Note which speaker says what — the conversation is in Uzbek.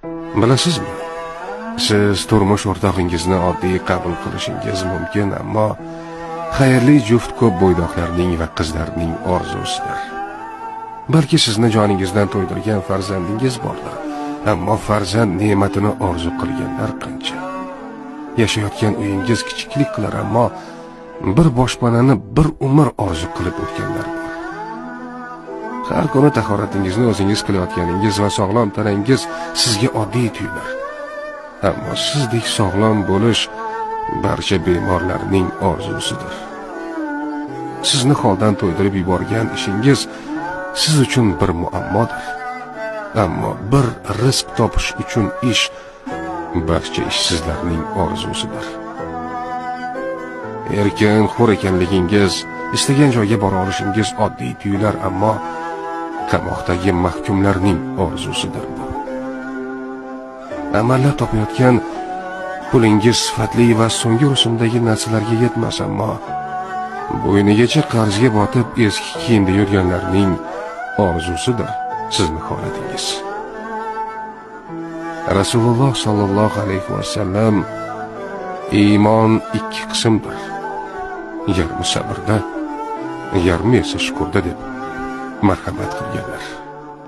Speaker 1: Bilasizmi, siz turmush o'rtog'ingizni oddiy qabul qilishingiz mumkin, ammo xayrli juft ko'p bo'ydoqlarning va qizlarning orzusidir. Balki sizni joningizdan to'ydirgan farzandingiz bordir, ammo farzand ne'matini orzu qilganlar qancha. Yashayotgan uyingiz kichiklik qilar, ammo bir boshpanani bir umr orzu qilib o'tganlar bor. Har kuni tahoratingizni o'zingiz qilayotganingiz va sog'lom tanangiz sizga oddiy tuyular. Ammo sizdek sog'lom bo'lish barcha bemorlarning orzusidir. Sizni holdan to'ydirib yuborgan ishingiz siz uchun bir muammodir. Ammo bir rizq topish uchun ish barcha ishsizlarning orzusidir. Erkin, hur ekanligingiz, istagan joyga bora olishingiz oddiy tuyular, ammo qamoqdagi mahkumlarning orzusidir bu. Amallab topayotgan pulingiz sifatli va so'nggi rusumdagi narsalarga yetmas, ammo bo'ynigacha qarzga botib eski kiyimda yurganlarning orzusidir sizni holatingiz. Rasululloh sallallohu alayhi vasallam iymon ikki qismdir. Yarmi sabrda, yarmi esa shukurda deb marhamat qilganlar.